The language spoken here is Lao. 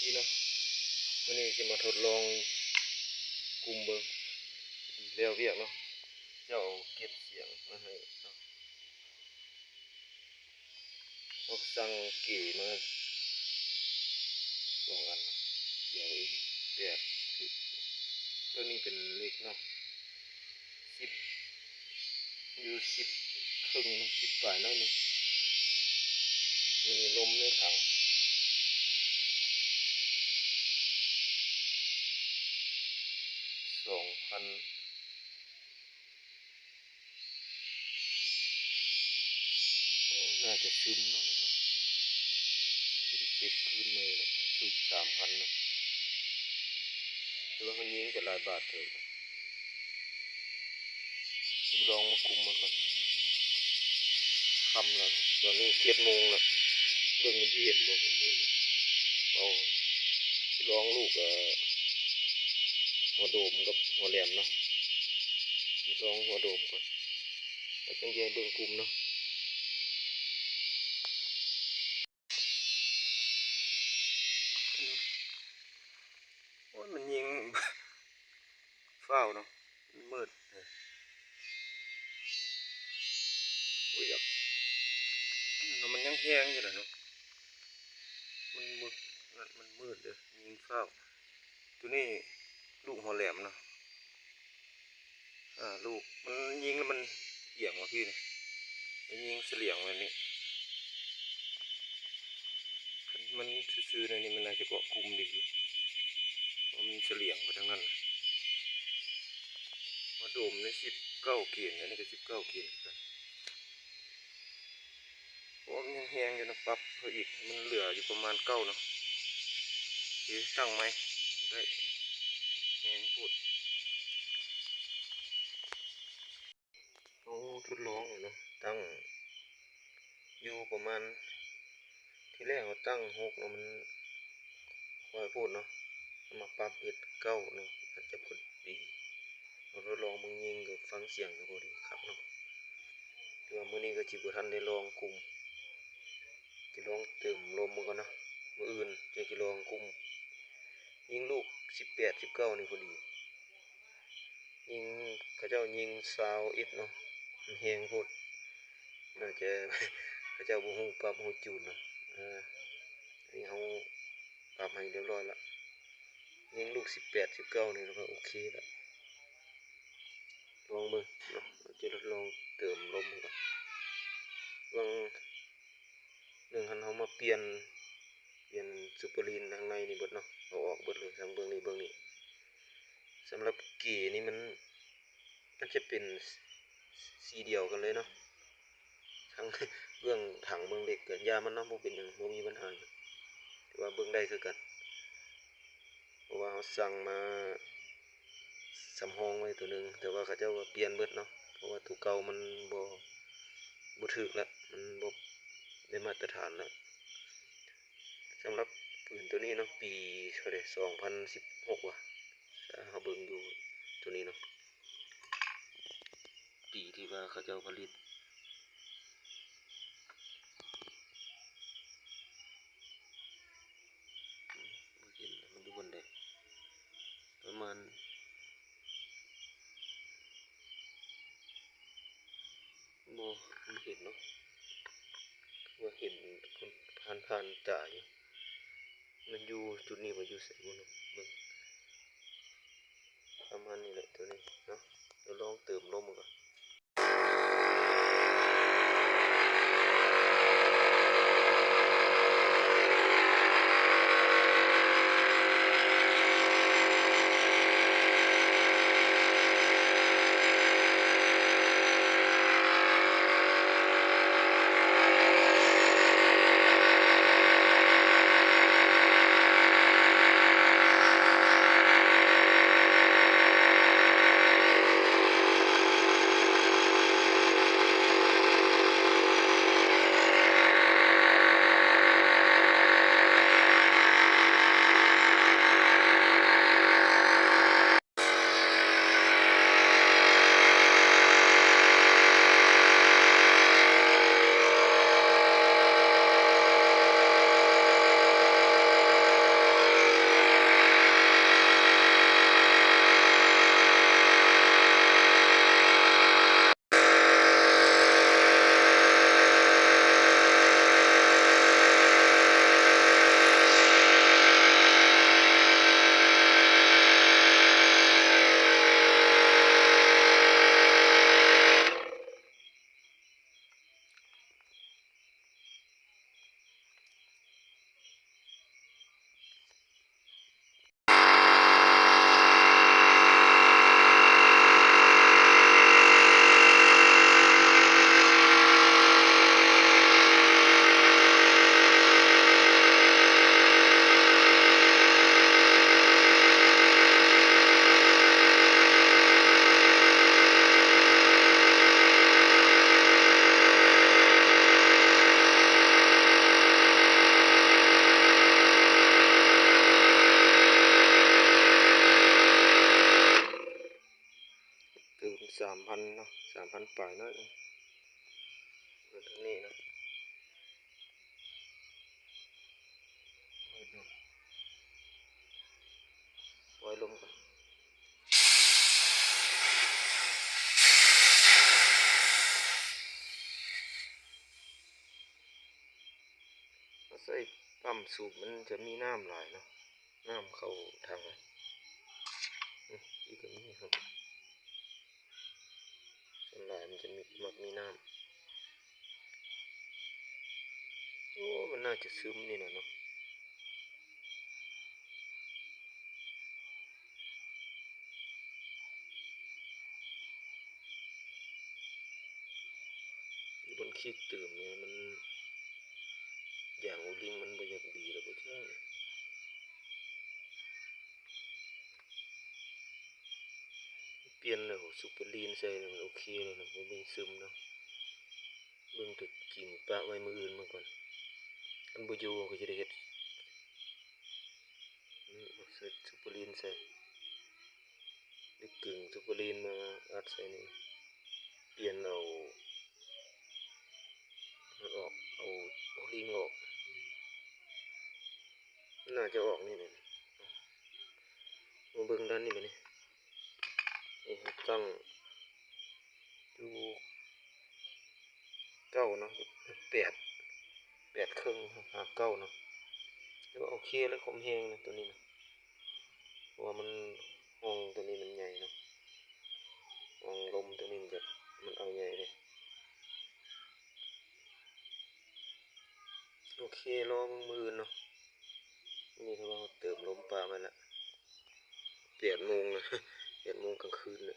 ນີ້ເນາະ ມື້ນີ້ຊິມາທົດລອງກຸມເບິ່ງ ແລ້ວວຽກເນາະ ເຈົ້າເກັບສຽງມາໃຫ້ເນາະ ເຮົາສັ່ງເກມາສອງອັນເນາະ ເກເອັມແປດ ເບິ່ງນີ້ເປັນເຫຼັກເນາະ ສິບ ຢູ່ສິບເຄິ່ງ ສິບປາຍໜ້ອຍໜຶ່ງ ມີລົມໃນຖັງ ສອງພັນ ໂອ້ ໜ້າຈະຊຶມເນາະ ນີ້ເນາະ ຈະໄດ້ເຊັກຄືນໃໝ່ແຫຼະ ສູບສາມພັນເນາະ ແຕ່ວ່າມັນຍິງກໍຫຼາຍບາດເຕີບ ຊິລອງມາກຸມມັນກ່ອນ ຄ່ຳແລ້ວ ຕອນນີ້ເຈັດໂມງແລ້ວ ເບິ່ງມັນຊິເຫັນບໍ່ ເອົາ ຊິລອງລູກ ເອີ ຫົວໂດມກັບຫົວແຫຼມເນາະ ຊິລອງຫົວໂດມກ່ອນ ແລ້ວຈັ່ງຈະໃຫ້ເບິ່ງກຸມເນາະ. ໂອ້ຍ ມັນຍິງຟ້າວເນາະ ມັນມືດ ໂອ້ຍ ຢາກ ມັນຍັງແຮງຢູ່ລະເນາະ ມັນ ມັນມືດເດ້ ຍິງຟ້າວ ໂຕນີ້ລູກຫົວແຫຼມເນາະ. ອ່າ ລູກມັນຍິງແລ້ວມັນອຽງມາພີ້ນີ້ ມັນຍິງສະຫຼຽງແບບນີ້ ຄັນມັນຊື່ໆ ແນວນີ້ມັນໜ້າຈະເກາະກຸ່ມໄດ້ຢູ່ ເພາະມັນສະຫຼຽງໄປທາງນັ້ນ ມາໂດມໃນສິບເກົ້າເກນ ອັນນີ້ກໍສິບເກົ້າເກນຄືກັນ. ໂອ້ ມັນຍັງແຮງຢູ່ນະ ປັບເພິ່ມອີກ ມັນເຫຼືອຢູ່ປະມານເກົ້າເນາະ ເອີ ຕັ້ງໃໝ່ໄດ້ ແຮງໂພດ. ເຮົາທົດລອງເນາະ ຕັ້ງຢູ່ປະມານ ທີແລກເຮົາຕັ້ງຫົກເນາະ ມັນ ຂ້ອຍໂພດເນາະ ເຮົາມາປັບເຮັດເກົ້າເນາະ ອາດຈະພໍດີ ເຮົາທົດລອງເບິ່ງ ຍິງກໍຟັງສຽງກໍພໍດີຄັກເນາະ. ແຕ່ວ່າມື້ນີ້ກໍຊິບໍ່ທັນໄດ້ລອງກຸມ ຊິລອງເຕີມລົມເບິ່ງກ່ອນເນາະ ມື້ອື່ນຈັ່ງຊິລອງກຸມ ຍິງລູກສິບແປດ ສິບເກົ້ານີ້ພໍດີ ຍິງ ເຂົາເຈົ້າຍິງຊາວເອັດເນາະ ມັນແຮງໂພດ ໜ້າຈະ ເຂົາເຈົ້າບໍ່ຮູ້ປັບຮູ້ຈູນເນາະ. ເອີ ອັນນີ້ເຮົາປັບໃຫ້ຮຽບຮ້ອຍລະ ຍິງລູກສິບແປດ ສິບເກົ້ານີ້ລະກໍໂອເຄລະ ລອງເບິ່ງເນາະ ເຮົາຈະທົດລອງເຕີມລົມເບິ່ງກ່ອນ ເບິ່ງ ໜຶ່ງຫັ້ນເຮົາມາປ່ຽນ ປ່ຽນຊຸບເປີລີນທາງໃນນີ້ເບິດເນາະ ເອົາອອກເບິດເລີຍ ທັງເບື້ອງນີ້ເບື້ອງນີ້. ສຳລັບເກນີ້ມັນ ມັນຈະເປັນສີດຽວກັນເລີຍເນາະ ທັງເບື້ອງຖັງເບື້ອງເຫຼັກ ກໍຢ່າມັນເນາະ ບໍ່ເປັນຫຍັງ ບໍ່ມີບັນຫາຫຍັງ ຖືວ່າເບິ່ງໄດ້ຄືກັນ ເພາະວ່າເຮົາສັ່ງມາ ສຳຮອງໄວ້ໂຕໜຶ່ງ ແຕ່ວ່າເຂົາເຈົ້າວ່າປ່ຽນເບິດເນາະ ເພາະວ່າໂຕເກົ່າມັນບໍ່ ບໍ່ຖືກລະ ມັນບໍ່ໄດ້ມາດຕະຖານລະ. ສຳລັບປືນໂຕນີ້ເນາະ ປີເທົ່າໃດ ສອງພັນສິບຫົກ ຫວາ ຖ້າເຮົາເບິ່ງຢູ່ໂຕນີ້ເນາະ ປີທີ່ວ່າເຂົາເຈົ້າຜະລິດ ບໍ່ເຫັນ ມັນຢູ່ບ່ອນໃດ ປະມານ ບໍ່ ບໍ່ເຫັນເນາະ ວ່າເຫັນຜ່ານໆຕາຢູ່ ມັນຢູ່ຈຸດນີ້ບໍ່ ຢູ່ໃສບໍ່ເນາະ ເບິ່ງ ປະມານນີ້ແຫຼະ ໂຕນີ້ເນາະ ດຽວລອງເຕີມລົມເບິ່ງກ່ອນ. ສາມພັນເນາະ ສາມພັນປາຍໜ້ອຍໜຶ່ງ ເບິ່ງທາງນີ້ເນາະ ປ່ອຍລົມກ່ອນ. ເຮົາໃສ່ປ້ຳສູບມັນຈະມີນ້ຳຫຼາຍເນາະ ນ້ຳເຂົ້າຖັງ ອືມ ອີກກໍມີເນາະ ສ່ວນຫຼາຍມັນຈະມີ ມັກມີນ້ຳ. ໂອ້ ມັນໜ້າຈະຊຶມນີ້ນະເນາະ. ຢູ່ບ່ອນຄີກຕື່ມນີ້ມັນ ຢາງໂອລິງມັນບໍ່ຢາກດີແລ້ວບໍ່ຈັກ ປ່ຽນແລ້ວ ຊູເປີລີນໃສ່ ມັນໂອເຄແລ້ວນະ ບໍ່ມີຊຶມເນາະ. ເບິ່ງຕົວຈິງປະໄວ້ມື້ອື່ນມາກ່ອນ ຄັນບໍ່ຢູ່ກໍຈະໄດ້ເຮັດ ອືມ ເອົາໃສ່ຊູເປີລີນໃສ່ ໄດ້ກຶງຊູເປີລີນມາອັດໃສ່ນີ້ ປ່ຽນເອົາ ມັນອອກ ເອົາໂອລິງອອກ ໜ້າຈະອອກນີ້ແຫຼະ. ມາເບິ່ງດ້ານນີ້ບາດນີ້ ນີ້ເຮົາຕັ້ງຢູ່ເກົ້າເນາະ ແປດ ແປດເຄິ່ງຫາເກົ້າເນາະ ຖືວ່າໂອເຄແລ້ວ ຄວາມແຮງນະໂຕນີ້ນະ ເພາະວ່າມັນ ຫ້ອງໂຕນີ້ມັນໃຫຍ່ເນາະ ຫ້ອງລົມໂຕນີ້ມັນຈະ ມັນເອົາໃຫຍ່ເດ້. ໂອເຄ ລໍເບິ່ງມື້ອື່ນເນາະ. ນີ້ຖືວ່າເຮົາເຕີມລົມປະໄວ້ລະ ແປດໂມງນະ ແປດໂມງກາງຄືນນະ.